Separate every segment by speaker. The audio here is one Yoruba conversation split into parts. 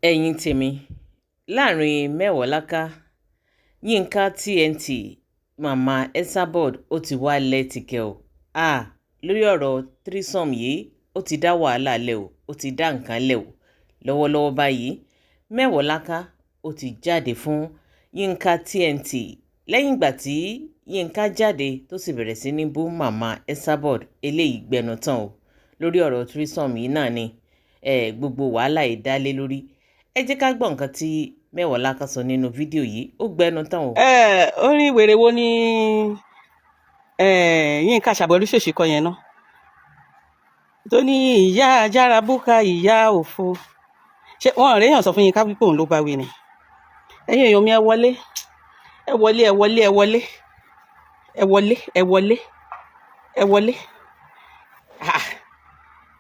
Speaker 1: Ẹ̀yin tèmi, láàrin Mewolaka, Yinka TNT, Mama Esabod, ó ti wá lẹ́tìkẹ́ o. Háà, lórí ọ̀rọ̀ three-some yìí, ó ti dá wàhálà lẹ̀ o, ó ti dá nǹkan lẹ̀ o. Lọ́wọ́lọ́wọ́ báyìí, Mewolaka ó ti jáde fún Yinka TNT lẹ́yìn ìgbà tí Yinka jáde tó sì bẹ̀rẹ̀ sí ní bú Mama Esabod. Eléyìí gbẹnu tán o lórí ọ̀rọ̀ three-some yìí náà ni gbogbo wàhálà yìí dá lé lórí. Ẹ jẹ́ ká gbọ́ nǹkan tí Mewolaka sọ nínú fídíò yìí. Ó gbẹnu tán o.
Speaker 2: Ẹ orin wèrè wo ni Yínká Ṣàbọ̀lú-Ṣòṣì kọ yẹn náà tó ní ìyá ajára búkà, ìyá òfo? Ṣé wọn ọ̀rẹ́ èèyàn sọ fún Yínká wípé òun ló bá wí ni? Ẹ̀yin èèyàn mi, ẹ wọlé, ẹ wọlé, ẹ wọlé, ẹ wọlé, ẹ wọlé, ẹ wọlé, ẹ wọlé. Ah,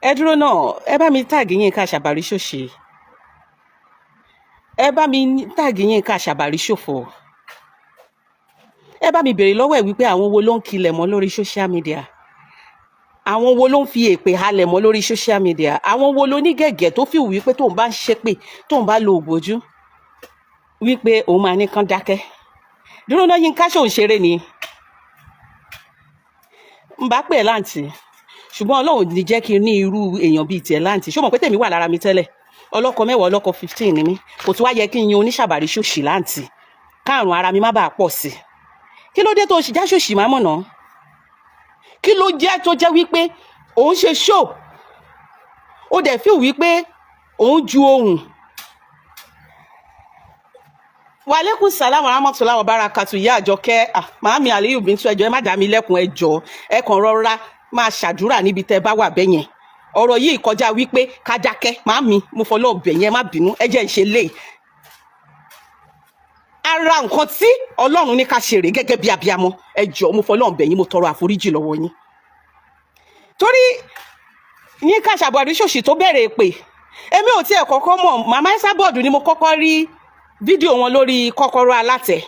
Speaker 2: ẹ dúró náà, ẹ bá mi tag Yínká Ṣàbàrí-Ṣòṣì, ẹ bá mi tag Yínká Ṣàbàrí-Ṣòfò, ẹ bá mi béèrè lọ́wọ́ ẹ̀ wípé àwọn wo ló ń kilẹ̀ mọ́ lórí social media? Àwọn wo ló ń fi èpè halẹ̀ mọ́ lórí social media? Àwọn wo ló ní gẹ̀gẹ̀ tó fi wípé tóun bá ń ṣépè, tóun bá lo ògbójú, wípé òun máa ní kán dákẹ́? Dúró náà, Yínká, ṣòun ṣeré ni? Ń bá pè é láǹtì, ṣùgbọ́n Ọlọ́run ní jẹ́ kí n ní irú èèyàn bíi tiẹ̀ láǹtì. Ṣó mọ̀ pé tèmi wà lára mi tẹ́lẹ̀? Ọlọ́kọ 10, ọlọ́kọ 15 ni mí. Kò tún wá yẹ kí n yan oníṣàbàrí ṣòṣì láǹtì, káàrùn ara mi má bàa pọ̀ sí i. Kí ló dé tó ṣì já ṣòṣì má mọ̀nà? Kí ló jẹ́ tó jẹ́ wípé òun ṣe show, ó dẹ̀ feel wípé òun ju ohùn? Wàlékún sàlámù arámọ́tòlá ọ̀bárakàtù, ìyá àjọkẹ́. Ah, màámi Aliyu Bintu, ẹjọ́, ẹ má dá mi lẹ́kùn, ẹjọ́, ẹ kàn rọra máa ṣàdúrà níbi tẹ́ bá wà bẹ́yẹn. Ọ̀rọ̀ yìí kọjá wípé ká dákẹ́. Màámi, mo fọlọ́ ọbẹ̀ yẹn, má bínú, ẹ jẹ́ ń ṣe léyìí. Ara nǹkan tí Ọlọ́run ní ká ṣe rèé gẹ́gẹ́ bí abiyamọ. Ẹ jọ̀ọ́, mo fọlọ́run bẹ̀ yín, mo tọrọ àforíjì lọ́wọ́ yín, torí Yínká Ṣàbọ̀dé-Ṣòṣì tó bẹ̀rẹ̀ èpè, èmi ò tiẹ̀ kọ́kọ́ mọ̀. Màmá Esabod ni mo kọ́kọ́ rí fídíò wọn lórí kọ́kọ́rọ́ alátẹ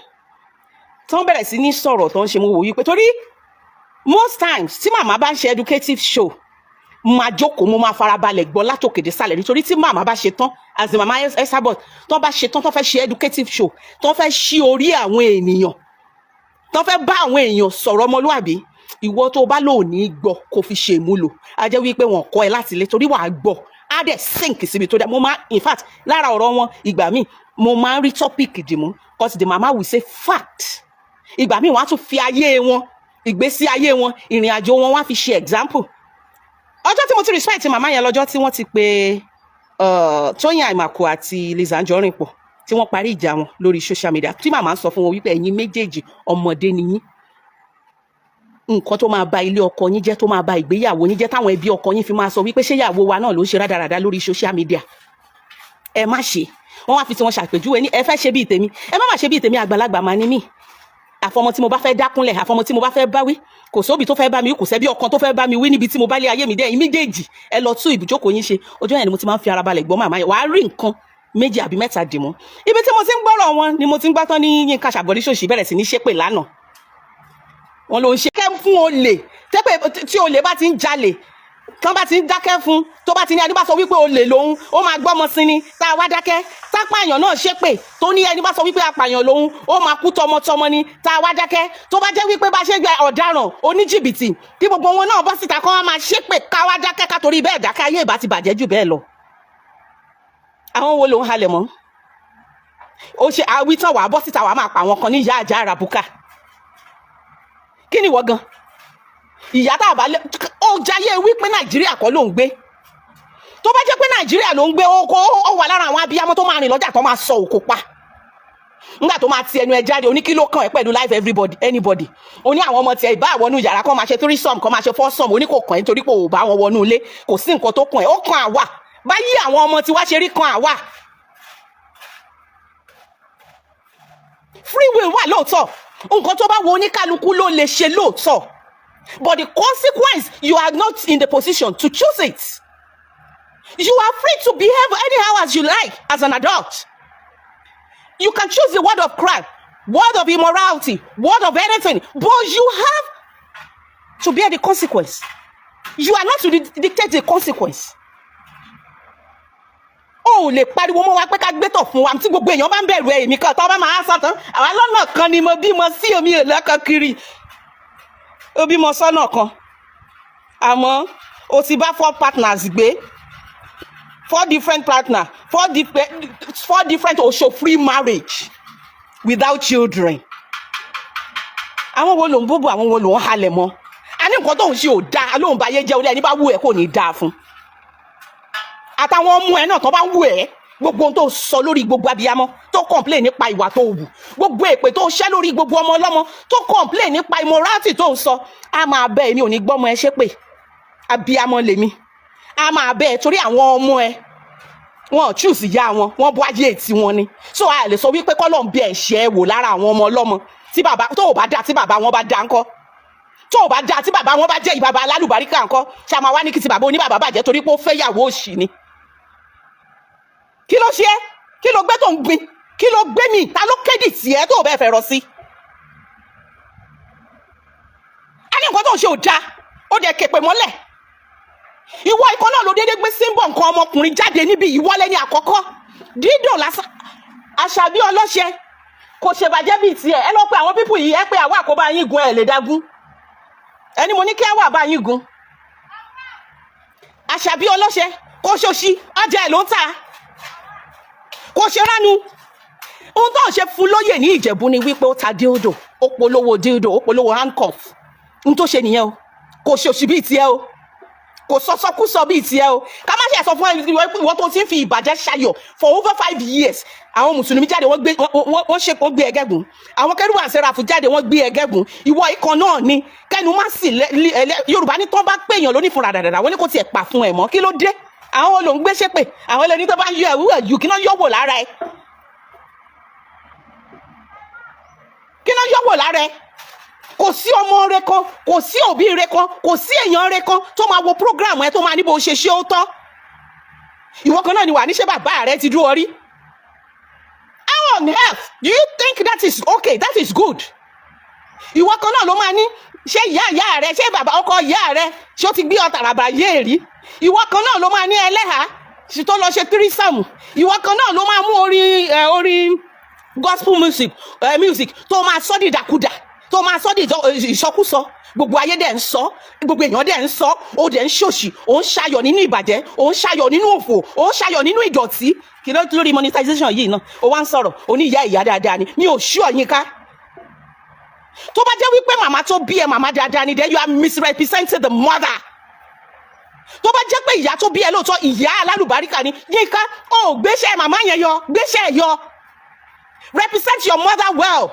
Speaker 2: tó ń bẹ̀rẹ̀ sí ní sọ̀rọ̀ tó ń ṣe. Mo wò wípé torí most times tí màmá bá ń ṣe educative show, máa jókòó, mo máa farabalẹ̀ gbọ́ látòkè dé sàlẹ̀, nítorí tí màmá bá ṣe tán, as in màmá Esabod, tó bá ṣe tán, tó fẹ́ ṣe educative show, tó fẹ́ ṣí orí àwọn ènìyàn, tó fẹ́ bá àwọn èèyàn sọ̀rọ̀ ọmọlúàbí, ìwọ tó bá lò ní gbọ́ kó fi ṣe ìmúlò, á jẹ́ wípé wọ́n kọ́ ẹ láti ilé, torí wàá gbọ́, á dẹ̀ sink síbi tó dá. Mo máa, in fact, lára ọ̀rọ̀ wọn, ìgbà míì mo máa ń rí topic dìmú, 'cause the mama will say fact. Ìgbà míì wọ́n á tún fi ayé wọn, ìgbésí ayé wọn, ìrìn àjò wọn, wọ́n á fi ṣe example. Ọjọ́ tí mo ti respect màmá yẹn, lọ́jọ́ tí wọ́n ti pe Tóyìn Àìmàkù àti Lizzy Anjorin pọ̀, tí wọ́n parí ìjà wọn lórí social media, tí màmá ń sọ fún wọn wípé ẹ̀yin méjèèjì, ọmọdé ni yín, nǹkan tó máa ba ilé ọkọ yín jẹ́, tó máa ba ìgbéyàwó yín jẹ́, táwọn ẹbí ọkọ yín fi máa sọ wípé ṣé ìyàwó wa náà ló ń ṣe rádaràda lórí social media, ẹ má ṣe. Wọ́n wá fi tí wọ́n ṣàpèjúwe ní ẹ fẹ́ ṣe bíi tèmi, ẹ má má ṣe bíi tèmi, àgbàlagbà máa ní mí. Àfọmọ tí mo bá fẹ́ dákúnlẹ̀, àfọmọ tí mo bá fẹ́ bá wí, kò sóbì tó fẹ́ bá mi wí, kò sẹ́bí ọkàn tó fẹ́ bá mi wí níbi tí mo bá lé ayé mi dé. Ẹ̀yin méjèèjì, ẹ lọ tún ibùjókòó yín ṣe. Ọjọ́ yẹn ni mo ti máa ń fi ara balẹ̀ gbọ́ màmá yẹn. Wàá rí nǹkan méjì àbí mẹ́ta dì mú. Ibi tí mo ti ń gbọ́rọ̀ wọn ni mo ti ń gbọ́ tán ní Yínká Ṣàbọ̀dé-Ṣòṣì bẹ̀rẹ̀ sí ní ṣépè lánàá. Wọn ló ń ṣe kẹ́ fún olè tẹ́pẹ́, tí olè bá ti ń jalè, tán bá ti ń dákẹ́ fún, tó bá ti ní ẹni bá sọ wípé olè lòun, ó máa gbọ́mọ sí ni, tá a wá dákẹ́. Tápàyàn náà ṣépè tó ní ẹni bá sọ wípé apàyàn lòun, ó máa kú tọmọtọmọ ni, tá a wá dákẹ́. Tó bá jẹ́ wípé bá ṣe gba ọ̀daràn oníjìbìtì, kí gbogbo wọn náà bọ́ síta kọ́ wá máa ṣépè, ká wá dákẹ́, ká torí bẹ́ẹ̀ dákẹ́, ayé ìbá ti bàjẹ́ jù bẹ́ẹ̀ lọ. Àwọn wo ló ń halẹ̀ mọ́? Ó ṣe àwítán, wàá bọ́ síta, wàá máa pa àwọn kan ní ìyá àjà àràbùkà. Kí ni ìwọ gan, ìyá tá a bá lé ó jayé wípé Nàìjíríà kọ́ ló ń gbé? Tó bá jẹ́ pé Nàìjíríà ló ń gbé, ó kó ó wà lára àwọn abiyamọ tó máa rìn lọ́jà tó máa sọ òkò pa nígbà tó máa ti ẹnu ẹ jáde. Oní kí ló kàn ẹ́ pẹ̀lú life everybody, anybody? Ó ní àwọn ọmọ tiẹ̀ ìbá wọnú yàrá kan máa ṣe threesome, kan máa ṣe foursome, oní kò kàn ẹ́, nítorí pé ò bá wọn wọnú ilé, kò sí nǹkan tó kàn ẹ́. Ó kàn àwa báyìí, àwọn ọmọ tiwa ṣe rí kan àwa. Free will wà lóòótọ́, nǹkan tó bá wo oníkálukú ló lè ṣe lóòótọ́, but the consequence, you are not in the position to choose it. You are free to behave anyhow as you like. As an adult, you can choose the word of crime, word of immorality, word of anything, but you have to bear the consequence. You are not to dictate the consequence. O ò lè pariwo mọ́ wa pé ká gbẹ́tọ̀ fún wa tí gbogbo èèyàn bá ń bẹ̀rù ẹ̀. Èmi kan tó bá máa sọ tán, àwa lọ́nà kan ni mo bímọ sí, omi ò lọ́kàn kiri. Ó bímọ sọ́nà kan, àmọ́ o ti bá four partners gbé, four different partner, four different oṣù, free marriage without children. Àwọn wo ló ń bóbó? Àwọn wo ló ń halẹ̀ mọ́? A ní nǹkan tó ń ṣe ò dáa, lóun bá yé jẹ́ orí ẹni bá wù ẹ́ kò ní dáa fún àtàwọn ọmọ ẹ náà tó bá ń wù ẹ́. Gbogbo ohun tó sọ lórí gbogbo abiyamọ tó complain nípa ìwà tó wù, gbogbo èpè tó ṣẹ́ lórí gbogbo ọmọ ọlọ́mọ tó complain nípa immorality tó ń sọ, á máa bẹ. Èmi ò ní gbọ́mọ ẹ ṣépè, abiyamọ lèmi. Á máa bẹ ẹ torí àwọn ọmọ ẹ, wọn ò choose ìyá wọn, wọn bọ́ ayé tí wọn ni. So a lè sọ wípé kọ́lọ̀ ń bí ẹ̀ṣẹ̀ wò lára àwọn ọmọ ọlọ́mọ tí bàbá tó ò bá dá, tí bàbá wọn bá dá ńkọ́? Tó ò bá dá, tí bàbá wọn bá jẹ́ ìbàbá alálùbáríkà ńkọ́? Ṣé a máa wá ní kí ti bàbá oníbàbá bàjẹ́ torí pé ó fẹ́ yàwó òṣì ni? Kí ló ṣe é? Kí ló gbé tó ń gbin? Kí ló gbé mi? Ta ló kédì tiẹ̀ tó o bẹ́ẹ̀ fẹ́ rọ sí? A ní nǹkan tó ń ṣe ò dáa, ó dẹ̀ kèpè mọ́lẹ̀. Ìwọ ikọ̀ náà ló déédéé gbé símbọ̀ nǹkan ọmọkùnrin jáde níbi. Ìwọ lẹ́ni àkọ́kọ́ dídùn lásán. Àṣàbí ọlọ́ṣẹ kò ṣèbàjẹ́ bíi tiẹ̀. Ẹ lọ pé àwọn people yìí, ẹ pé àwọn àkóbá yín gun ẹ lè dágún ẹni mo ní kí á wà bá yín gun. Àṣàbí ọlọ́ṣẹ kò ṣòṣì, ọjà ẹ̀ ló ń tà, kò ṣe ránu. Ohun tó ń ṣe fún lóyè ní Ìjẹ̀bú ni wípé ó ta dildo, ó polówó dildo, ó polówó handcuff. Ohun tó ṣe nìyẹn o. Kò ṣòṣì bíi tiẹ̀ o, kò sọsọkúsọ bíi tiẹ̀ o. Ká má ṣe sọ fún ẹ, ìwọ tó ti ń fi ìbàjẹ́ ṣayọ̀ for over 5 years. Àwọn mùsùlùmí jáde, wọ́n gbé wọ́n ṣe, wọ́n gbé ẹgẹ́gùn. Àwọn kẹrùbù àṣẹràfù jáde, wọ́n gbé ẹgẹ́gùn. Ìwọ ikọ̀ náà ni kẹnu má sì lẹ Yorùbá ní tán bá pèèyàn lóní fúnra dàdàdà, wọ́n ní kò tiẹ̀ pa fún ẹ mọ́. Kí ló dé? Àwọn wo ló ń gbé ṣépè? Àwọn ẹlẹ́ni tó bá ń yọ ẹ̀wú ẹ̀yù, kí náà yọ̀wò lára ẹ? Kí náà yọ̀wò lára ẹ? Kò sí ọmọ rẹ kan, kò sí òbí rẹ kan, kò sí èèyàn rẹ kan tó máa wo program ẹ tó máa ní bó ṣe ṣe ó tọ́. Ìwọ kan náà ni wà níṣẹ́ bàbá rẹ ti dúró rí. How on earth do you think that is okay, that is good? Ìwọ kan náà ló máa ní ṣé ìyá ìyá rẹ, ṣé bàbá ọkọ ìyá rẹ, ṣé ó ti gbé ọ tàràbà yé rí? Ìwọ kan náà ló máa ní ẹlẹ́hàá ṣì tó lọ ṣe threesome. Ìwọ kan náà ló máa mú orin ẹ, orin gospel music tó máa sọ dìdàkudà, tó máa sọ di ìsọkúsọ. Gbogbo ayé dẹ̀ ń sọ, gbogbo èèyàn dẹ̀ ń sọ. Ó dẹ̀ ń ṣòṣì, ó ń ṣayọ̀ nínú ìbàjẹ́, ó ń ṣayọ̀ nínú òfò, ó ń ṣayọ̀ nínú ìdọ̀tí. Kí ló lórí monetization yìí náà, ó wá ń sọ̀rọ̀, ó ní ìyá ìyá dáadáa ni. Mi ò ṣú ọ̀yìn ká. Tó bá jẹ́ wípé màmá tó bí ẹ, màmá dáadáa ni, then you are misrepresenting the mother. Tó bá jẹ́ pé ìyá tó bí ẹ lóòótọ́, ìyá alálùbáríkà ni, Yínká, ó gbéṣẹ́ màmá yẹn yọ, gbéṣẹ́ yọ. Represent your mother well.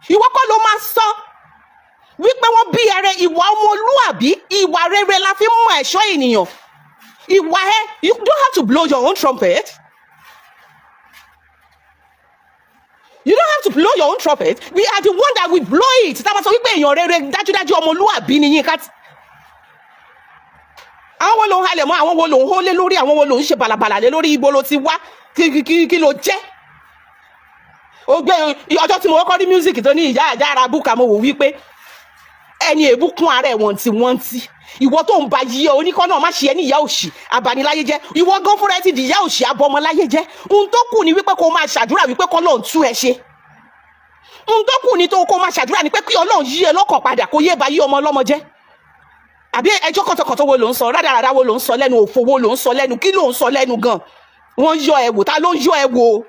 Speaker 2: Ìwọ kọ́ ló máa sọ wípé wọ́n bí ẹrẹ. Ìwà ọmọlúàbí, ìwà rere la fi ń mọ ẹ̀ṣọ́ ènìyàn. Ìwà ẹ, you don't have to blow your own trumpet. You don't have to blow your own trumpet. We are the one that will blow it. Tá a bá sọ wípé èèyàn rere, dájúdájú ọmọlúàbí ni Yínká. Àwọn wo ló ń halẹ̀ mọ́? Àwọn wo ló ń hólé lórí? Àwọn wo ló ń ṣe bàlàbàlà lé lórí? Ibo ló ti wá? Kí ló jẹ́? Ó gbé ọjọ́ tí mo kọ́kọ́ rí music tó ní ìyá àjà ara búkà, mo wò wípé ẹni èébú kún ara ẹ̀ wọ̀n tí wọ́n ti. Ìwọ tó ń ba yí ọ oníkọ́ náà má ṣe ẹ́ ní ìyá òṣì abaniláyé jẹ́. Ìwọ gan fúnra ẹ ti di ìyá òṣì abọmọláyé jẹ́. Ohun tó kù ni wípé kó máa ṣàdúrà wípé kọ́ lóun tú ẹ ṣe. Ohun tó kù ni tó kó máa ṣàdúrà ni pé kí Ọlọ́run yí ẹ lọ́kàn padà, kó yé ba yí ọmọ ọlọ́mọ jẹ́. Àbí ẹjọ́ kọ̀tọ̀kọ̀tọ̀ wo ló ń sọ? Rádaràdà wo ló ń sọ lẹ́nu? Òfò wo ló ń sọ lẹ́nu? Kí ló ń sọ lẹ́nu gan? Wọ́n yọ ẹ wò. Ta ló ń yọ ẹ wò?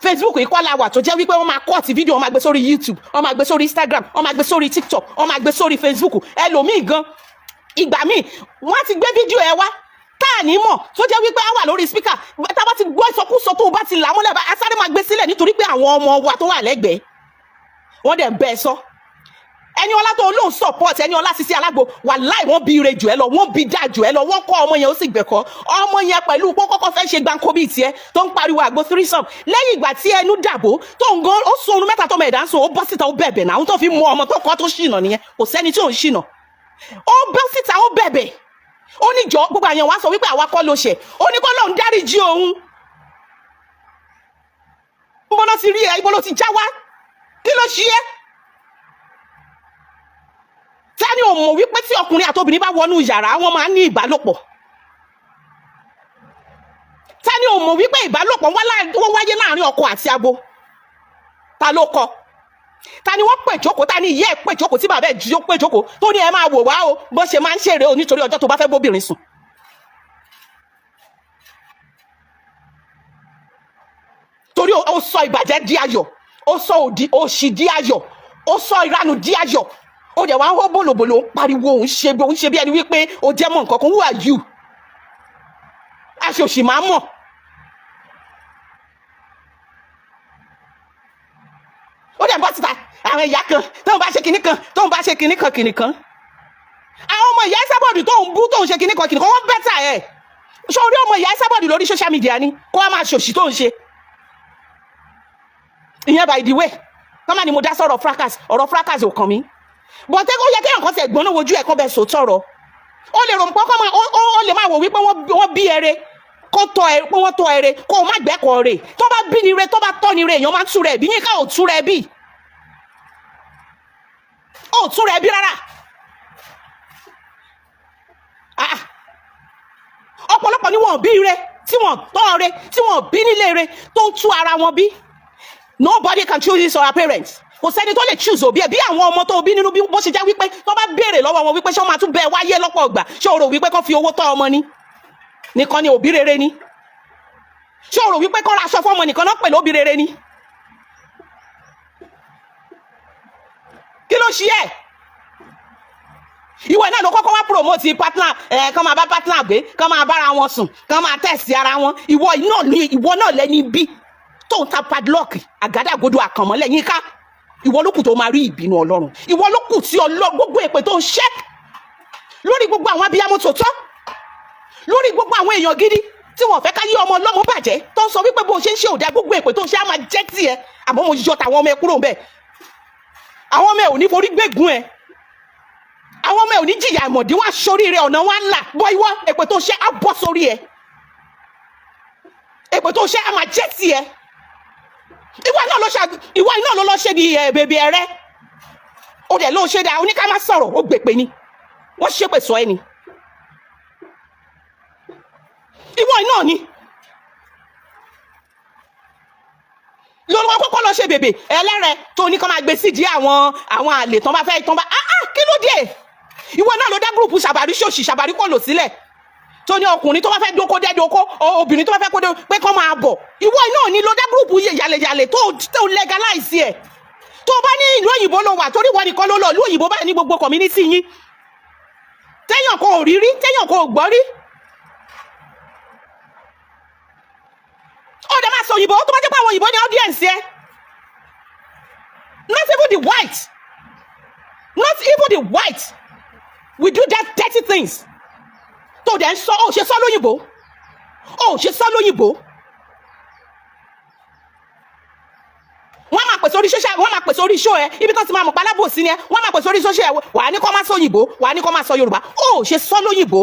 Speaker 2: Facebook ìkọlà wà tó jẹ́ wípé wọ́n máa cut fídíò, wọ́n máa gbé sórí YouTube, wọ́n máa gbé sórí Instagram, wọ́n máa gbé sórí TikTok, wọ́n máa gbé sórí Facebook. Ẹlòmíì gan, ìgbà míì wọ́n á ti gbé fídíò ẹ wá tá à ní mọ̀, tó jẹ́ wípé á wà lórí speaker. Tá a bá ti gbọ́ ìsọkúsọ tó o bá ti là á mọ́lẹ̀ bá a sáré máa gbé sílẹ̀, nítorí pé àwọn ọmọ wa tó wà lẹ́gbẹ̀ẹ́ wọ́n dẹ̀ ń bẹ́ ẹ sọ. Ẹni ọlá tó lóun support, ẹni ọlá Sisi Alágbo, wàláì, wọ́n bí ire jù ẹ lọ, wọ́n bí dáa jù ẹ lọ. Wọ́n kọ́ ọmọ yẹn, ó sì gbẹ̀kọ́ ọmọ yẹn pẹ̀lú pé kọ́kọ́ fẹ́ ṣe gbáǹkó bíi tiẹ̀ tó ń pariwo àgbo threesome. Lẹ́yìn ìgbà tí ẹnu dàbò tó ń gan, ó sun oorun 3 tọmọ ẹ̀dá ń sùn, ó bọ́ síta, ó bẹ̀bẹ̀ náà. Àwọn tó fi mú ọmọ tó kọ́ tó ṣìnà nìyẹn. Kò sẹ́ni tí ò ń ṣìnà. Ó bọ́ síta, ó bẹ̀bẹ̀, ó ní jọ gbogbo àyàn wá sọ wípé àwa kọ́ ló ṣẹ̀. Ó ní kọ́ lóun dáríjì òun. Níbo ló ti rí ẹ? Ibo ló ti já wá? Kí ló ṣe é? Tani ò mọ̀ wípé tí ọkùnrin àti obìnrin bá wọnú yàrá, wọ́n máa ń ní ìbálòpọ̀? Ta ni ò mọ̀ wípé ìbálòpọ̀ wọ́n wáyé láàrin ọkọ àti abo? Ta ló kọ? Ta ni wọ́n pè jókòó? Ta ni ìyá ẹ̀ pè jókòó, tí bàbá ẹ̀ jí ó pè jókòó, tó ní ẹ máa wò wá o, bó ṣe máa ń ṣeré o, nítorí ọjọ́ tó bá fẹ́ bóbìnrin sùn? Torí ó sọ ìbàjẹ́ di ayọ̀, ó sọ òdì òṣì di ayọ̀, ó sọ ìranù di ayọ̀. Ó dẹ̀ wá ń hó bòlòbòlò, ń pariwo, òun ṣe bí ẹni wípé ó jẹ́ mọ̀ nǹkan kan. Who are you? Aṣòṣì máa mọ̀. Ó dẹ̀ ń bọ́ síta, àwọn ìyá kan tóun bá ṣe kinní kan, tóun bá ṣe kinní kan kinní kan, àwọn ọmọ ìyá Esabod tó ń bú, tóun ṣe kinní kan kinní kan, wọ́n better ẹ̀. Ṣé orí ọmọ ìyá Esabod lórí social media ni kó wá máa ṣòṣì tó ń ṣe ìyẹn? By the way, kọ́má ni mo dá sọ̀rọ̀ fracas, ọ̀rọ̀ fracas ò kàn mí, but ó yẹ kéèyàn kan tẹ̀ gbọ́n náà wojú ẹ̀ kán bẹ́ẹ̀ sọ tọ̀rọ̀. Ó lè rò pé kọ́ máa ó lè máa wò wípé wọ́n bí ẹrẹ kó tọ́ ẹ, pé wọ́n tọ́ ẹrẹ kó o má gbẹ́kọ̀ọ́ rè. Tó bá bí ni re, tó bá tọ́ ni re, èèyàn máa ń tú rẹ̀ bí. Yín ká ò tú rẹ̀ bí, ó tú rẹ̀ bí rárá. Ah, ah. Ọ̀pọ̀lọpọ̀ ni wọ́n bí re, tí wọ́n tọ́ re, tí wọ́n bí nílé re, tó ń tú ara wọn bí. Nobody can choose his or her parents. Kò sẹ́ni tó lè choose òbí ẹ̀. Bí àwọn ọmọ tó bí nínú, bí bó ṣe jẹ́ wípé tó bá béèrè lọ́wọ́ wọn wípé ṣé wọ́n máa tún bẹ́ẹ̀ wáyé lọ́pọ̀ ọgbà, ṣé o rò wípé kó fi owó tọ́ ọmọ ni nìkan ni òbí rere ni? Ṣé o rò wípé kó ra aṣọ fún ọmọ nìkan náà pẹ̀lú òbí rere ni? Kí ló ṣe ẹ́? Ìwọ náà ló kọ́kọ́ wá promote partner ẹ̀, kán máa bá partner gbé, kán máa bára wọn sùn, kán máa tẹ̀sí ara wọn. Ìwọ náà ní, ìwọ náà lẹ́ni bí tó ń ta padlock àgádágodo àkànmọ́lẹ̀ yín ká. Ìwọ ló kù tó máa rí ìbínú Ọlọ́run. Ìwọ ló kù tí Ọlọ́run, gbogbo èpè tó ń ṣẹ́ lórí gbogbo àwọn abiyamọ tòótọ́, lórí gbogbo àwọn èèyàn gidi tí wọn fẹ́ ká yí ọmọ ọlọ́mọ bàjẹ́, tó ń sọ wípé bó ṣe ń ṣe òdà, gbogbo èpè tó ń ṣe á máa jẹ́ tiẹ̀. Àmọ́ mo yọ tàwọn ọmọ ẹ kúrò ńbẹ̀. Àwọn ọmọ ẹ ò ní forí gbégun ẹ, àwọn ọmọ ẹ ò ní jìyà ìmọ̀dí, wọn aṣoríire, ọ̀nà wọn á là bọ́. Ìwọ, èpè tó ṣe á bọ́ sórí ẹ, èpè tó ṣe á máa jẹ́ tiẹ̀. Ìwọ náà ló ṣe, ìwọ náà ló lọ ṣe di ẹ bèbè ẹrẹ. Ó dẹ̀ ló ṣe dáa, oníká má sọ̀rọ̀, ó gbèpè ni, wọ́n ṣépè sọ ẹ ni. Ìwọ náà ni lọ́wọ́ kọ́kọ́ lọ ṣe bèbè ẹlẹ́rẹ̀ tó ní kọ́ máa gbé sídìí àwọn àlè tán bá fẹ́ tán bá. Ah ah, kí ló dé? Ìwọ náà ló dá group ṣàbàrí ṣòṣì, ṣàbàrí kò lò sílẹ̀, tó ní ọkùnrin tó bá fẹ́ dóko dẹ́dóko, obìnrin tó bá fẹ́ kó dé pé kọ́ máa bọ̀. Ìwọ náà ni ló dá group yàlẹ̀yàlẹ̀ tó legalize ẹ̀. Tó bá ní ìlú òyìnbó ló wà, torí ìwọ nìkan ló lọ ìlú òyìnbó báyìí ní gbogbo community yín, téèyàn kò rí rí, téèyàn kò gbọ́ rí. Ó dẹ̀ máa sọ òyìnbó, tó bá jẹ́ pé àwọn òyìnbó ní audience ẹ. Not even the white, not even the white we do that dirty things. Tó dẹ̀ ń sọ, ó ṣe sọ lóyìnbó, ó ṣe sọ lóyìnbó. Wọ́n máa pèsè orí social, wọ́n máa pèsè orí show ẹ, ibi tó ti máa mọ̀ pálábòsí ni ẹ. Wọ́n máa pèsè orí social ẹ, wà á ní kó máa sọ òyìnbó, wà á ní kó máa sọ Yorùbá. Ó ṣe sọ lóyìnbó.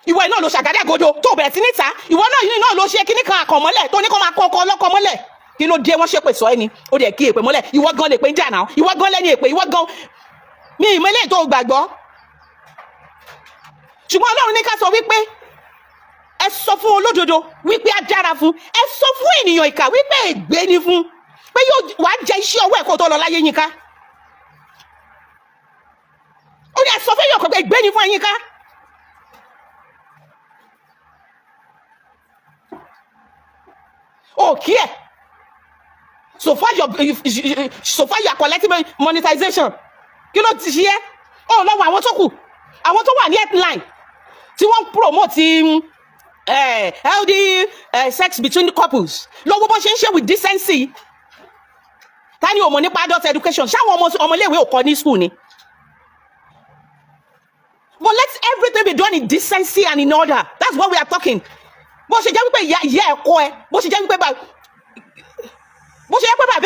Speaker 2: Ìwọ náà ló ṣàgádágodo tó bẹ̀rẹ̀ sí níta. Ìwọ náà yìí náà ló ṣe kíní kan àkànmọ́lẹ̀ tó ní kó máa kọ́ ọkọ ọlọ́kọ mọ́lẹ̀. Kí ló dé? Wọ́n ṣépè sọ ẹ́ ni, ó dẹ̀ kí èpè mọ́lẹ̀. Ìwọ gan lè pè ń jà náà, ìwọ gan lẹ́ni èpè, ìwọ gan mi ìmọ̀ eléyìí tó gbàgbọ́. Ṣùgbọ́n Ọlọ́run ní ká sọ wípé ẹ sọ fún olódodo wípé á dára fún, ẹ sọ fún ènìyàn ìkà wípé ègbé ni fún, pé yóò wàá jẹ iṣẹ́ ọwọ́ ẹ̀ kó tó lọ láyé. Yín ká, ó ní ẹ sọ fún èèyàn kan pé ègbé ni fún ẹ̀yin ká. Oh, here. So far you are collecting monetization. Kí ló ti ṣe ẹ́? Ó lọ́wọ́ àwọn tó kù, àwọn tó wà ní headline tí wọ́n ń promote healthy sex between couples. Lọ́wọ́ bó ṣe ń ṣe with decency. Ta ni ò mọ̀ nípa adult education? Ṣáwọn ọmọ ọmọléèwé ò kọ́ ní school ni? But let everything be done in decency and in order. That's what we are talking. Bó ṣe jẹ́ wípé ìyá ẹ̀ kọ́ ẹ, bó ṣe jẹ́ pé bàbá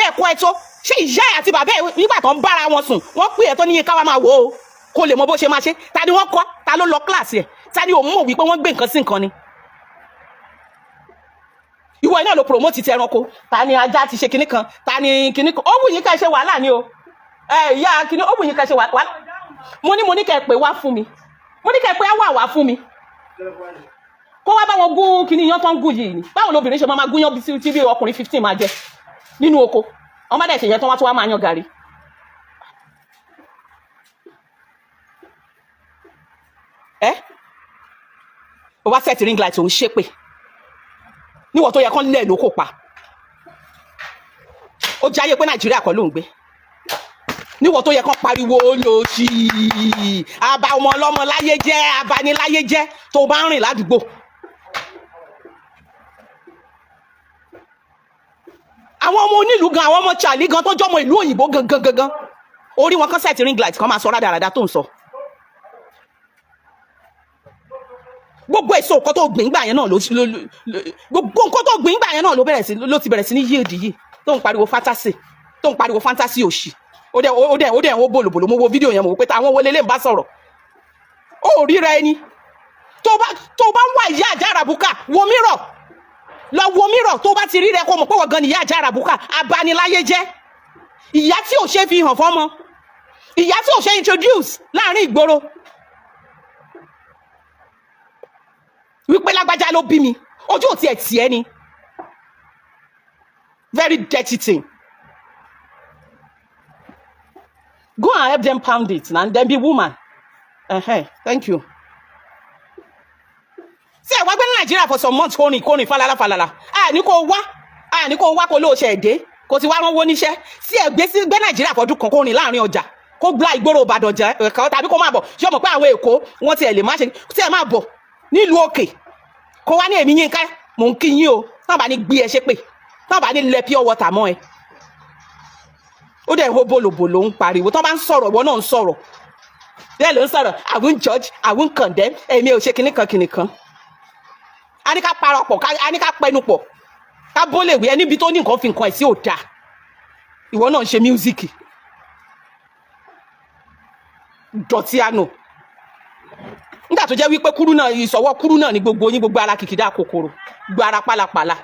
Speaker 2: ẹ̀ kọ́ ẹ tó, ṣé ìyá ẹ̀ àti bàbá ẹ̀ nígbà tó ń bára wọn sùn, wọ́n pè ẹ́ tó níye káwá máa wò ó kó lè mọ bó ṣe máa ṣe? Ta ni wọ́n kọ́? Ta ló lọ kíláàsì ẹ̀? Ta ni òun mọ̀ wípé wọ́n gbé nǹkan sí nǹkan ni? Ìwọ iná ló promote ti ẹranko. Ta ni ajá ti ṣe kinní kan? Ta ni kinní kan? Ó wù yín ká ṣe wàhálà ni o. Ẹ ìyá kinní, ó wù yín ká ṣe wàhálà. Mo ní kẹ́ ẹ pè wá fún mi. Mo ní kẹ́ pé á wà wá fún mi kó wá bá wọn gún kíní iyán tó ń gún yìí ni. Báwo lobìnrin ṣe máa máa gúnyán tí bí ọkùnrin 15 máa jẹ nínú oko? Wọn bá dẹ̀ ṣe yẹn tán, wá tó wá máa yan gàrí. Ẹ o wá set ring light, òun ṣépè níwọ̀n tó yẹ kán lẹ̀ ló kó pa. Ó jáyé pé Nàìjíríà kọ́ ló ń gbé, níwọ̀n tó yẹ kán pariwo olóṣì, àbá ọmọ ọlọ́mọ láyé jẹ́, abaniláyé jẹ́, tó bá ń rìn ládùúgbò. Àwọn ọmọ onílùú gan, àwọn ọmọ Charlie gan tó jọmọ ìlú òyìnbó gangan gangan, orí wọn kan set ring light kan máa sọ rádaràda tó ń sọ. Gbogbo èso nǹkan tó gbìn gbà yẹn náà ló, gbogbo nǹkan tó gbìn gbà yẹn náà ló bẹ̀rẹ̀ sí, ló ti bẹ̀rẹ̀ sí ní yield yìí tó ń pariwo fantasy, tó ń pariwo fantasy òṣì. Ó dẹ̀ ó bòlòbòlò. Mo wo fídíò yẹn, mo wò pé àwọn wo lélẹ̀ ń bá sọ̀rọ̀. Ó ríra ẹni tó bá ń wá ìyá àjà àràbùkà, wo mírọ̀ lọ, wo mírọ̀. Tó bá ti rí rẹ, kó mọ̀ pé wọ́n gan ni ìyá àjà àràbùkà, abaniláyé jẹ́, ìyá tí ò ṣe fi hàn fọ́mọ, ìyá tí ò ṣe introduce láàrin ìgboro wípé lágbájá ló bí mi. Ojú ò tiẹ̀ tiẹ̀ ni, very dirty thing. Go and help them pound it na then be woman. Thank you. Tí ẹ wá gbé ní Nàìjíríà for some months, kórìn kórìn falala falala. A ní kó wá, a ní kó wá, kó lóò ṣe èdè kó ti wá ránwó níṣẹ́. Tí ẹ gbé sí gbé Nàìjíríà fọdún kan, kórìn láàrin ọjà, kó gbá ìgboro Ìbàdàn jẹ ẹ̀ka, tàbí kó máa bọ̀. Ṣé o mọ̀ pé àwọn Èkó wọ́n ti ẹ̀ lè má ṣe tí ẹ máa bọ̀ nílùú òkè, kó wá ní èmi Yínká mò ń kí yín o, náà bá ní gbé ẹ ṣépè, náà bá ní lẹ pure water mọ́ ẹ. Ó dẹ̀ hó bòlòbòlò, ń pariwo tó bá ń sọ̀rọ̀, ìwọ náà ń sọ̀rọ̀ bẹ́ẹ̀ ló ń sọ̀rọ̀. I won't judge, I won't condemn. Èmi ò ṣe kinní kan kinní kan. A ní ká parapọ̀, a ní ká pẹnu pọ̀, ká bólè wí. Ẹ níbi tó ní nǹkan fi nǹkan ẹ̀ sí ò dáa. Ìwọ náà ń ṣe music dọ̀tí àná nígbà tó jẹ́ wípé kúrú náà, ìsọwọ́ kúrú náà ní gbogbo yín, gbogbo ara kìkìdá kòkòrò, gbogbo ara pálapàla,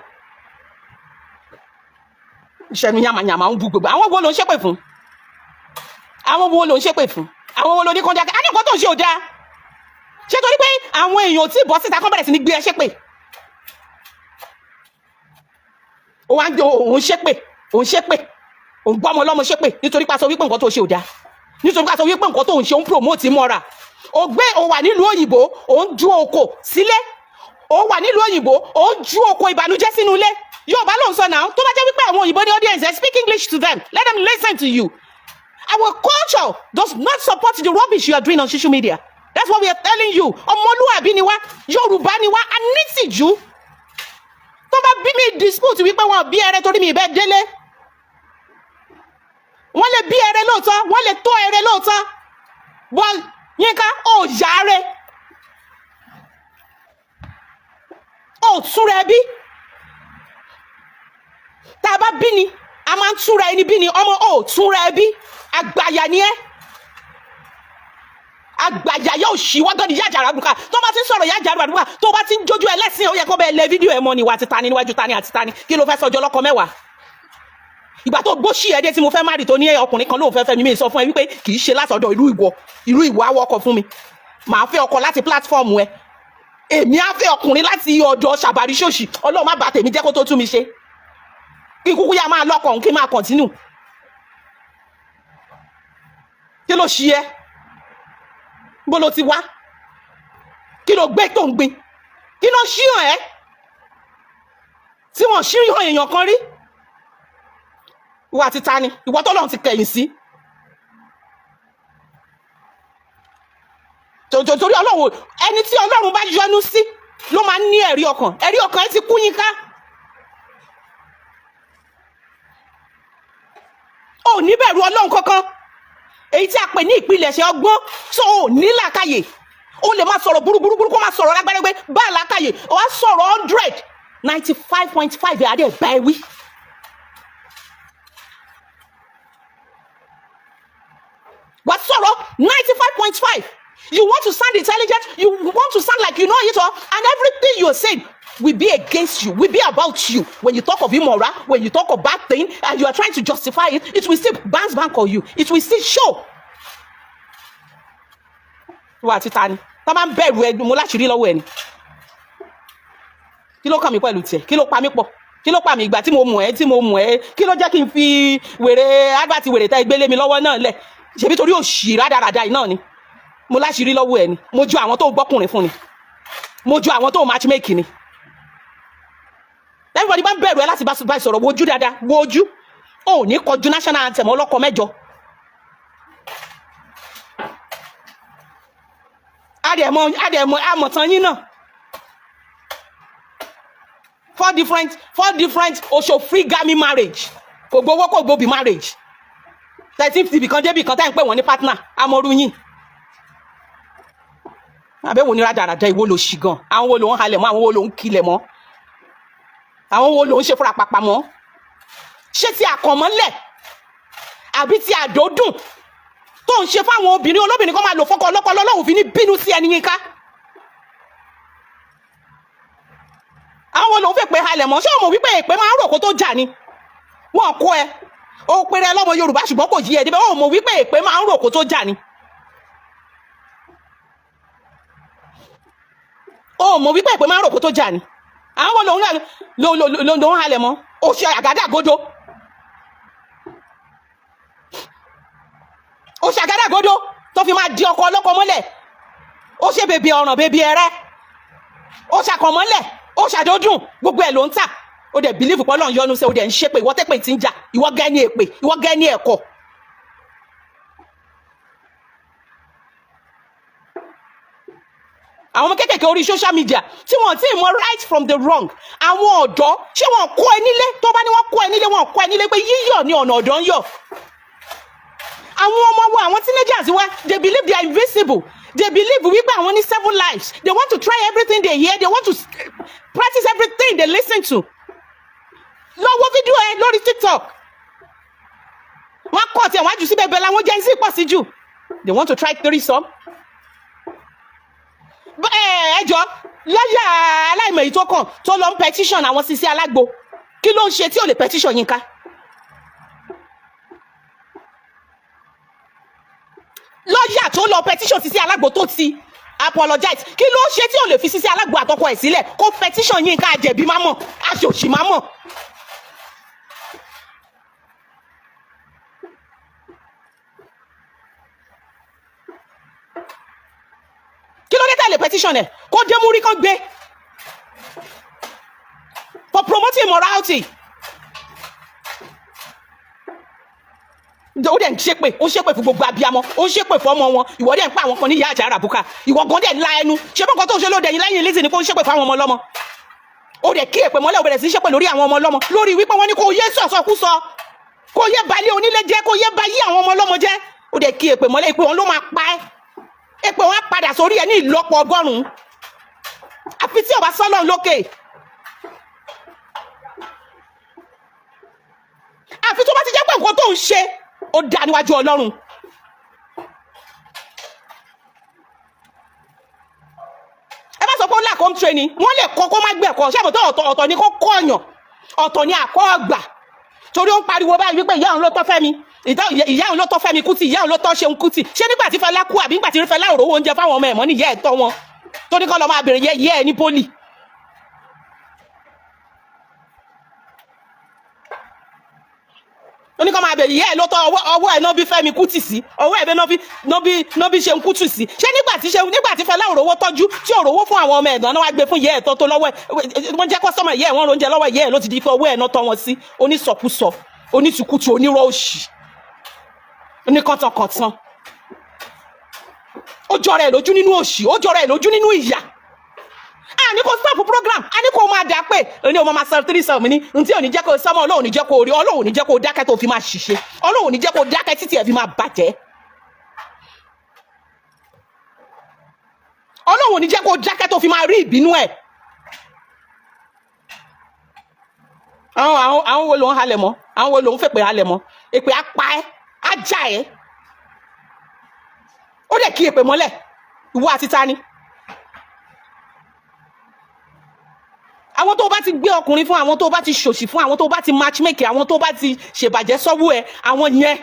Speaker 2: ìṣẹ́nu yamayama ń bu gbogbo. Àwọn wo ló ń ṣépè fún? Àwọn wo ló ń ṣépè fún? Àwọn wo ló ní kọjá? A ní nǹkan tó ń ṣe ò dáa. Ṣé torí pé àwọn èèyàn ò tí ì bọ́ síta kán bẹ̀rẹ̀ sí ní gbé ẹ ṣépè, ó wá ń gbé òun ṣépè, òun ṣépè, òun gbọ́ ọmọ ọlọ́mọ ṣépè nítorí pé a sọ wípé nǹkan tó ṣe ò dáa, nítorí pé a sọ wípé nǹkan tó ń ṣe ń promote mọ́ra. Ó gbé, ó wà nílùú òyìnbó, ó ń ju oko sílé. Ó wà nílùú òyìnbó, ó ń ju oko ìbànújẹ́ sínú ilé. Yorùbá ló ń sọ náà. Tó bá jẹ́ wípé àwọn òyìnbó ní audience, ẹ speak English to them, let them listen to you. Our culture does not support the rubbish you are doing on social media. That's what we are telling you. Ọmọlúwàbí ni wá, Yorùbá ni wá, a ní tìjú. Tó bá bí mi dispute wípé wọn bí ẹrẹ torí mi ìbẹ délé, wọ́n lè bí ẹrẹ lóòótọ́, wọ́n lè tó ẹrẹ lóòótọ́, bọ́ Yínká ò yáre, ò túnra ẹbí. Tá a bá bí ni a máa ń túnra ẹni bí ni ọmọ, ò túnra ẹbí. Àgbàyà ni ẹ, àgbàyà yóò ṣì wá gan ni. Yájà àràbùkà tó bá ti ń sọ̀rọ̀, yájà àràbùkà tó bá ti ń jójú ẹlẹ́sìn, ó yẹ kó bẹ́ẹ̀ lẹ fídíò ẹ̀ mọ́ ni. Wà á ti ta ni níwájú ta ni àti ta ni? Kí ló fẹ́ sọjọ́ lọ́kọ mẹ́wàá? Ìgbà tó gbóṣì ẹ dé tí mo fẹ́ má rí tó ní ọkùnrin kan lóun fẹ́ fẹ́ mi, mi sọ fún ẹ wípé kì í ṣe látọ̀dọ̀ irú ìwọ, irú ìwọ awọ ọkọ fún mi. Màá fẹ́ ọkọ láti platform ẹ, èmi á fẹ́ ọkùnrin láti ọ̀dọ̀ ṣàbàrí ṣòṣì. Ọlọ́run má bà tèmi jẹ́ kó tó tún mi ṣe, kí kúkú yá máa lọ́kọ̀ òun, kí n máa continue. Kí ló ṣí ẹ? Bó ló ti wá? Kí ló gbé tó ń gbin? Kí ló ṣí hàn ẹ́ tí wọ́n ṣí hàn èèyàn kan rí? Ìwọ àti ta ni ìwọ tọ́lọ́run ti kẹ̀yìn sí? Torí Ọlọ́run, ẹni tí Ọlọ́run bá yọ́nú sí ló máa ń ní ẹ̀rí ọkàn. Ẹ̀rí ọkàn ẹ ti kú yín ká. Ò ní bẹ̀rù Ọlọ́run kankan, èyí tí a pè ní ìpilẹ̀ṣẹ̀ ọgbọ́n. So ò ní làákàyè. Ó lè máa sọ̀rọ̀ burúburú, kó máa sọ̀rọ̀ lágbẹ́rẹ́gbẹ́ bá làákàyè. Ó wá sọ̀rọ̀ 195.5 adé bá ẹ wí. Wá sọ̀rọ̀ 95.5. You want to sound intelligent, you want to sound like you know it all, and everything you are saying will be against you, will be about you. When you talk of immoral, when you talk of bad thing, and you are trying to justify it, it will still bounce back on you. It will still show. Wà á ti ta ni? Tá máa ń bẹ̀rù ẹ, mo láṣìírí lọ́wọ́ ẹ ni. Kí ló kàn mí pẹ̀lú tiẹ̀? Kí ló pa mí pọ̀? Kí ló pa mí? Ìgbà tí mo mọ̀ ẹ́, tí mo mọ̀ ẹ́, kí ló jẹ́ kí n fi wèrè advert wèrè tẹ́ gbélé mi lọ́wọ́ náà lẹ̀? Ṣebí torí òṣì rádaràda yìí náà ni. Mo láṣìírí lọ́wọ́ ẹ ni. Mo ju àwọn tó gbọ́kùnrin fún ni, mo ju àwọn tó matchmake ni. Everybody bá ń bẹ̀rù ẹ láti bá sọ̀rọ̀. Wojú dáadáa, wojú ò ní kọjú national anthem ọlọ́kọ mẹ́jọ. Adẹ̀mọ amọ̀tán yín náà, four different oṣù free gami marriage, kò gbowó kò gbòbí marriage, 13 ibì kan débì kan tá à ń pè wọ́n ní partner. Amọ̀rú yín àbẹ̀wò ní rádaràda. Ìwọ ló ṣì gan. Àwọn wo ló ń halẹ̀ mọ́? Àwọn wo ló ń kilẹ̀ mọ́? Àwọn wo ló ń ṣe fúnra pàpà mọ́? Ṣé ti àkànmọ́lẹ̀ àbí ti àdódùn tó ń ṣe fáwọn obìnrin olóbìnrin kan máa lò fọ́kọ ọlọ́kọ lọ́lọ́hùn fi ní bínú sí ẹni yín ká? Àwọn wo ló ń fẹ́ pé halẹ̀ mọ́? Ṣé o mọ̀ wípé èpè máa ń rò kó tó jà ni? Wọn kó ẹ ó péré lọ́mọ Yorùbá, ṣùgbọ́n kò yí ẹ débẹ̀. Ó mọ̀ wípé èpè máa ń rò kó tó jà ni. Ó mọ̀ wípé èpè máa ń rò kó tó jà ni. Àwọn wo ló ń halẹ̀ mọ́? Ó ṣe àgádágodo, ó ṣe àgádágodo tó fi máa di ọkọ ọlọ́kọ mọ́lẹ̀. Ó ṣe bèbè ọ̀ràn, bèbè ẹrẹ́, ó ṣàkànmọ́lẹ̀, ó ṣàdódùn, gbogbo ẹ̀ ló ń tà. Ó dẹ̀ believe pé Ọlọ́run yọ́nú sí. Ó dẹ̀ ń ṣépè. Ìwọ tẹ́pẹ̀ tí ń jà, ìwọ gẹ́ ní èpè, ìwọ gẹ́ ní ẹ̀kọ́. Àwọn ọmọ kékèké orí social media tí wọn ti mọ right from the wrong, àwọn ọ̀dọ́, ṣé wọn kọ́ ẹ nílé? Tó bá ní wọn kọ́ ẹ nílé, wọn kọ́ ẹ nílé pé yíyọ̀ ní ọ̀nà ọ̀dọ́ ń yọ̀. Àwọn ọmọ wa, àwọn teenagers wa, they believe they are invisible. They believe wípé àwọn ní seven lives. They want to try everything they hear. They want to practice everything they listen to. Lọ wo fídíò ẹ lórí TikTok. Wọ́n kọ́ tiẹ̀, wọ́n á jù síbẹ̀. Bẹ́ẹ̀ làwọn Gen Z pọ̀ sí jù. They want to try threesome. Ẹ jọ, lọ́yà aláìmọ̀ èyí tó kàn tó lọ ń petition àwọn Sisi Alágbo, kí ló ń ṣe tí ò lè petition Yínká? Lọ́yà tó lọ petition Sisi Alágbo, tó ti apologize, kí ló ń ṣe tí ò lè fi Sisi Alágbo àtọkọ ẹ̀ sílẹ̀ kó petition Yínká? Àjẹbí má mọ̀, aṣòṣì má mọ̀. Kí ló dé tẹ̀lé petition ẹ̀ kó dé múrí kan gbé for promoting immorality? Ó dẹ̀ ń ṣépè, ó ṣépè fún gbogbo abiyamọ, ó ṣépè fún ọmọ wọn. Ìwọ dẹ̀ ń pa àwọn kan ní ìyá àjà àràbùkà. Ìwọ gan dẹ̀ ń la ẹnu ṣé bọ́kàn tó ń ṣe lóde ẹ̀yìn lẹ́yìn Lizzy ni kó ń ṣépè fún àwọn ọmọ ọlọ́mọ. Ó dẹ̀ kí èpè mọ́lẹ̀, ó bẹ̀rẹ̀ sí ṣépè lórí àwọn ọmọ ọlọ́mọ, lórí wípé wọ́n ní kó yé sọ̀sọ̀kúsọ, kó yé balẹ̀ onílé jẹ́, kó yé bayé àwọn ọmọ ọlọ́mọ jẹ́. Ó dẹ̀ kí èpè mọ́lẹ̀. Èpè wọn ló máa pa ẹ́. Èpè wọn á padà sórí ẹ ní ìlọ́po 100, àfi tí ó bá sọ́lọ́run lókè, àfi tó bá ti jẹ́ pé nǹkan tó ń ṣe ó dá níwájú Ọlọ́run. Ẹ bá sọ pé ó lack home training, wọ́n lè kọ́ kó má gbẹ̀kọ́. Ṣé àbọ̀tọ̀ ọ̀tọ̀ ọ̀tọ̀ ni kó kọ́ ọ̀yàn, ọ̀tọ̀ ni àkọ́ ọgbà. Torí ó ń pariwo báyìí wípé ìyá òun ló tọ́ Fẹ́mi, ìyá òun ló tọ́ Fẹ́mi Kútì, ìyá òun ló tọ́ Ṣeun Kútì. Ṣé nígbà tí Fẹlá kú àbí nígbà tí Fẹlá ò rówó oúnjẹ fáwọn ọmọ ẹ̀ mọ́ ní ìyá ẹ̀ tọ́ wọn, tó ní kọ́ lọ́ máa bèrè yẹ ìyá ẹ̀ ní poly? Ó ní kọ́ máa bèrè ìyá ẹ̀ ló tọ́. Ọwọ́ ẹ̀ náà bí Fẹ́mi Kútì sí, ọwọ́ ẹ̀ náà bí náà bí Ṣeun Kútì sí. Ṣé nígbà tí Fẹlá ò rówó tọ́jú, tí ò rówó fún àwọn ọmọ ẹ̀ náà, wá gbé fún ìyá ẹ̀ tọ́ tó lọ́wọ́ ẹ̀, wọ́n jẹ́ customer ìyá ẹ̀, wọ́n róúnjẹ lọ́wọ́ ìyá ẹ̀, ló ti di fún ọwọ́ ẹ̀ náà tọ́ wọn sí? Onísọkúsọ, onítùkùtù, onírọ́ òṣì, oníkàntànkàntàn. Ó jọra ẹ̀ lójú nínú òṣì, ó jọra ẹ̀ lójú nínú ìyà. A ní kó stop program, a ní kó máa dà pé ní o máa sọ threesome ní ntí ò ní jẹ́ kó sọmọ. Ọlọ́run ní jẹ́ kó rí, Ọlọ́run ní jẹ́ kó dákẹ́ tó fi máa ṣiṣẹ́, Ọlọ́run ní jẹ́ kó dákẹ́ títí ẹ̀ fi máa bàjẹ́, Ọlọ́run ní jẹ́ kó dákẹ́ tó fi máa rí ìbínú ẹ̀. Àwọn wo ló ń halẹ̀ mọ́? Àwọn wo ló ń fèpè halẹ̀ mọ́? Èpè á pa ẹ́, á já ẹ́. Ó dẹ̀ kí èpè mọ́lẹ̀. Ìwọ àti ta ni? Àwọn tó bá ti gbé ọkùnrin fún, àwọn tó bá ti ṣòṣì fún, àwọn tó bá ti matchmaking, àwọn tó bá ti ṣèbàjẹ́ sọ́wọ́ ẹ, àwọn yẹn.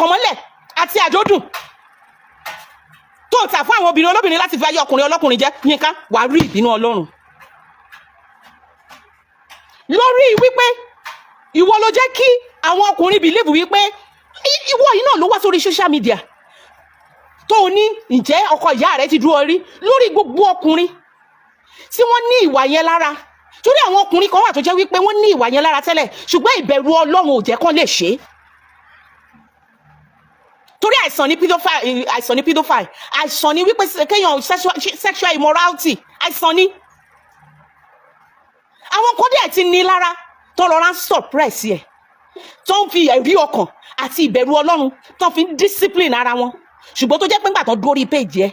Speaker 2: Àkànmọ́lẹ̀ àti Àdódùn tó tà fún àwọn obìnrin olóbìnrin láti fi ayé ọkùnrin ọlọ́kùnrin jẹ́, Yínká, wàá rí ìbínú Ọlọ́run lórí wípé ìwọ ló jẹ́ kí àwọn ọkùnrin believe wípé ìwọ yìí náà ló wá sórí social media tó o ní, ǹjẹ́ ọkọ ìyá rẹ ti dúró rí? Lórí gbogbo ọkùnrin tí wọ́n ní ìwà yẹn lára, torí àwọn ọkùnrin kan wà tó jẹ́ wípé wọ́n ní ìwà yẹn lára tẹ́lẹ̀, ṣùgbọ́n ìbẹ̀rù Ọlọ́run ò jẹ́ kán lè ṣe é, torí àìsàn ní pedophile, àìsàn ní pedophile, àìsàn ní wípé kéèyàn sexual immorality, àìsàn ní. Àwọn kan dẹ̀ ti ní lára tó rọra ń suppress ẹ̀, tó ń fi ẹ̀rí ọkàn àti ìbẹ̀rù Ọlọ́run tó fi ń discipline ara wọn, ṣùgbọ́n tó jẹ́ pé ńgbà tó dórí page ẹ̀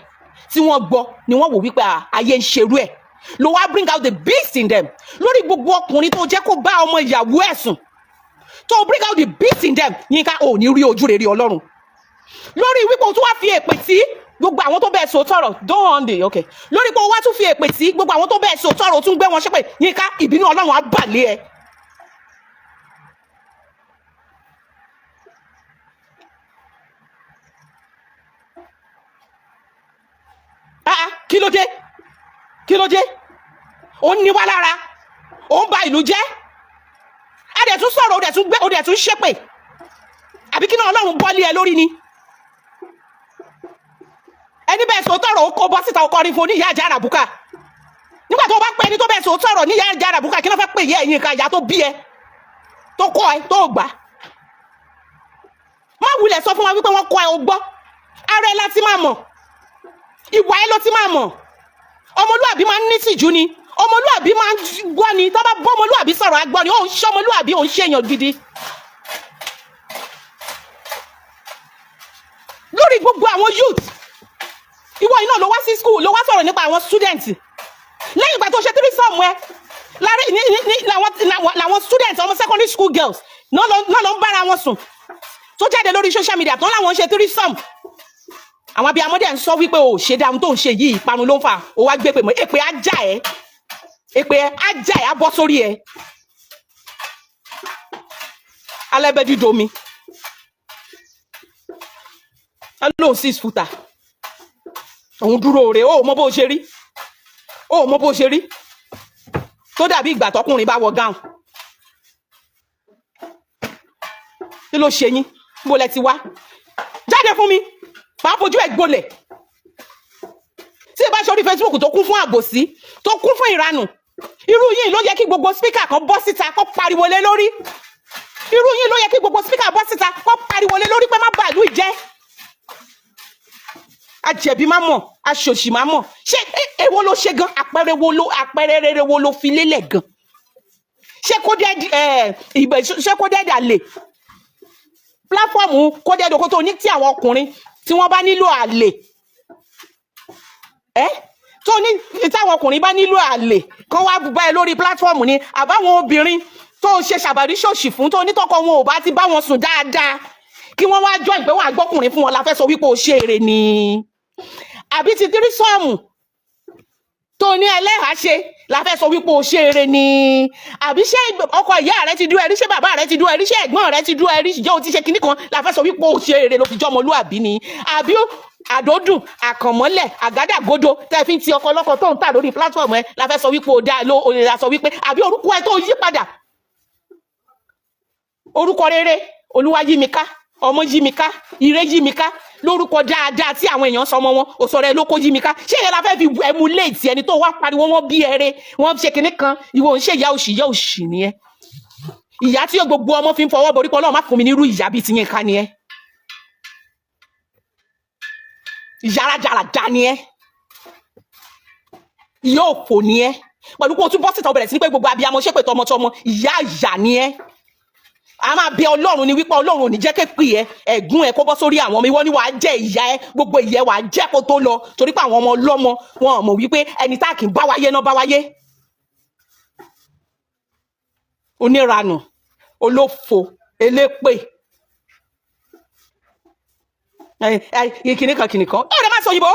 Speaker 2: tí wọ́n gbọ́ ni wọ́n wò wípé, ah, ayé ń ṣerú ẹ̀, ló wá bring out the beast in them. Lórí gbogbo ọkùnrin tó jẹ́ kó bá ọmọ ìyàwó ẹ̀ sùn, tó bring out the beast in them, Yínká, ò ní rí ojú rere Ọlọ́run. Lórí wípé o tún wá fi èpè tí gbogbo àwọn tó bẹ́ẹ̀ sọ tọrọ, don't on the okay, lórí pé o wá tún fi èpè tí gbogbo àwọn tó bẹ́ẹ̀ sọ tọrọ, o tún gbé wọn ṣépè, Yínká, ìbínú Ọlọ́run á bà lé ẹ. Ah ah, kí ló dé? Kí ló dé? Ó ń ní wá lára, ó ń ba ìlú jẹ́. A dẹ̀ tún sọ̀rọ̀, ó dẹ̀ tún gbé, ó dẹ̀ tún ṣépè. Àbí kí náà Ọlọ́run bọ́lé ẹ lórí ni? Ẹni bẹ́ẹ̀ sọ tọrọ, ó kó bọ́ síta, ó kọrin fún oníyà àjà àràbùkà. Nígbà tó o bá pẹ́ ẹni tó bẹ́ẹ̀ sọ tọrọ níyà àjà àràbùkà, kí ló fẹ́ pè yẹ ẹ̀yìn kan, ìyá tó bí ẹ, tó kọ́ ẹ, tó gbà? Má wulẹ̀ sọ fún wa wípé wọ́n kọ́ ẹ, o gbọ́. Ara ẹ láti máa mọ̀, ìwà ẹ ló ti máa mọ̀. Ọmọlúàbí máa ń ní tìjú ni, ọmọlúàbí máa ń gbọ́ ni. Tó bá bọ́ ọmọlúàbí sọ̀rọ̀, agbọ́ ni. Ó ń ṣe ọmọlúàbí, ó ń ṣe èèyàn gidi. Lórí gbogbo àwọn youth, ìwọ yìí náà ló wá sí school, ló wá sọ̀rọ̀ nípa àwọn student lẹ́yìn ìgbà tó ṣe threesome ẹ lára ní làwọn student, ọmọ secondary school girls náà lọ ń bára wọn sùn, tó jáde lórí social media tó láwọn ń ṣe threesome. Àwọn abiyamọ dẹ̀ ń sọ wípé o ò ṣe dáhùn tó ń ṣe yìí, ìparun ló ń fà. Ó wá gbé pè mọ́, èpè á já ẹ, èpè á já ẹ, á bọ́ sórí ẹ. Alẹ́bẹ̀dídomi á lóun 6 footer, òun dúró re. Ó mọ bó ṣe rí, ó mọ bó ṣe rí, tó dàbí ìgbà tọkùnrin bá wọ gown. Kí ló ṣe yín? Bó lẹ ti wá? Jáde fún mi, màá fojú ẹ gbolẹ̀. Tí ẹ bá ṣe orí Facebook tó kún fún àbòsí, tó kún fún ìranù, irú yìí ló yẹ kí gbogbo speaker kan bọ́ síta kó pariwo lé lórí. Irú yìí ló yẹ kí gbogbo speaker bọ́ síta kó pariwo lé lórí pé má bàálù jẹ́. Ajẹ̀bi má mọ̀, aṣòṣì má mọ̀. Ṣé èwo ló ṣe gan? Àpẹẹrẹ wo ló, àpẹẹrẹ rere wo ló fi lélẹ̀ gan? Ṣé kó dẹ́ ẹ ìgbẹ́? Ṣé kó dẹ́ dà lè platform kó dẹ́ dòkó tó ní tí àwọn ọkùnrin tí wọ́n bá nílò àlè ẹ́, tó ní táwọn ọkùnrin bá nílò àlè kán wá bá ẹ lórí platform ni, àbáwọn obìnrin tó ṣe ṣàbàrí ṣòṣì fún, tó nítọ́kọ wọn ò bá ti bá wọn sùn dáadáa, kí wọ́n wá join pé wọ́n àgbọ́kùnrin fún wọn, la fẹ́ sọ wípé o ṣe eré ni, àbí ti threesome tó ní ẹlẹ́hàá ṣe la fẹ́ sọ wípé o ṣe eré ni, àbí ṣé ọkọ ìyá rẹ ti dúró ẹrí, ṣé bàbá rẹ ti dúró ẹrí, ṣé ẹ̀gbọ́n rẹ ti dúró ẹrí, ṣé o ti ṣe kinní kan la fẹ́ sọ wípé o ṣe eré ló fi jọmọlúàbí ni, àbí Àdódùn, Àkànmọ́lẹ̀, Àgádágodo tẹ́ fi ń ti ọkọ ọlọ́kọ tó ń tà lórí platform ẹ la fẹ́ sọ wípé o dá ló o lè la sọ wípé, àbí orúkọ ẹ tó yí padà, orúkọ rere, Olúwa yí mi ká, ọmọ yí mi ká, ire yí mi ká, lórúkọ dáadáa tí àwọn èèyàn sọmọ wọn, òsọ̀rọ̀ ẹ ló kó yí mi ká, ṣé ìyẹn la fẹ́ fi emulate ẹni tó wá pariwo wọn bí ẹrẹ wọn ṣe kinní kan? Ìwọ ń ṣe ìyá òṣì, ìyá òṣì nìyẹn, ìyá tí gbogbo ọmọ fi ń fọwọ́ borí pé Ọlọ́run má fún mi nírú ìyá bíi tiyín ká nìyẹn. Ìyá rádaràda ni ẹ, ìyá òfò ni ẹ. Pẹ̀lú pé o tún bọ́ síta, o bẹ̀rẹ̀ sí ní pé gbogbo abiyamọ ṣépè tọmọtọmọ. Ìyá ìyá ni ẹ. A máa bẹ Ọlọ́run ni wípé Ọlọ́run ò ní jẹ́ képe ẹ, ẹ̀gún ẹ kó bọ́ sórí àwọn ọmọ. Ìwọ ni wàá jẹ ìyá ẹ, gbogbo ìyẹ wàá jẹ́ kó tó lọ, torí pé àwọn ọmọ ọlọ́mọ wọn ò mọ̀ wípé ẹni tá kì í bá wáyé náà bá wáyé. Oníranù, olófo, elépè, ẹ ẹ kìnìkan kìnìkan, ó lè má sọ òyìnbó.